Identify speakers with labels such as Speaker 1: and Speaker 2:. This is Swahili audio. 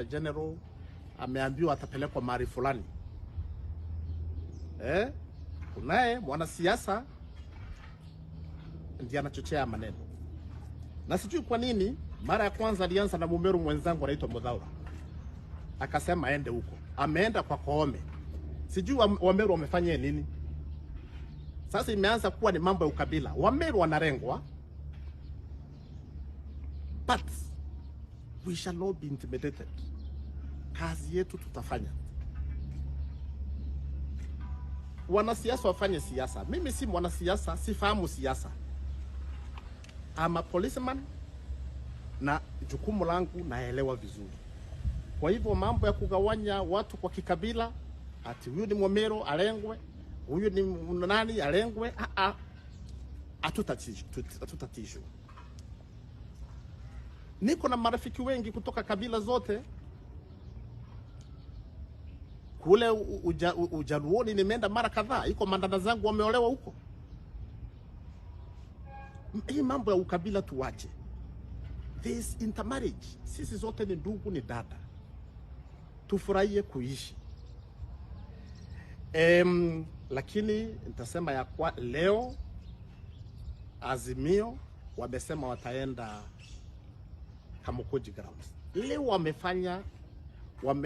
Speaker 1: General ameambiwa atapelekwa mahali fulani. Eh? Kunaye mwanasiasa ndiye anachochea maneno, na sijui kwa nini. Mara ya kwanza alianza na Mumeru mwenzangu anaitwa Muthaura, akasema aende huko, ameenda kwa Koome. Sijui Wameru wamefanya nini. Sasa imeanza kuwa ni mambo ya ukabila. Wameru wanalengwa, but we shall not be intimidated. Kazi yetu tutafanya. Wanasiasa wafanye siasa. Mimi si mwanasiasa, sifahamu siasa. I'm a policeman na jukumu langu naelewa vizuri. Kwa hivyo mambo ya kugawanya watu kwa kikabila, ati huyu ni Mwameru alengwe, huyu ni nani alengwe, hatutatishwa. Niko na marafiki wengi kutoka kabila zote kule Ujaluoni nimeenda mara kadhaa, iko mandanda zangu wameolewa huko. Hii mambo ya ukabila tuwache. This intermarriage, sisi zote ni ndugu, ni dada, tufurahie kuishi. Lakini nitasema ya kwa leo Azimio wamesema wataenda Kamukunji grounds. Leo wamefanya wame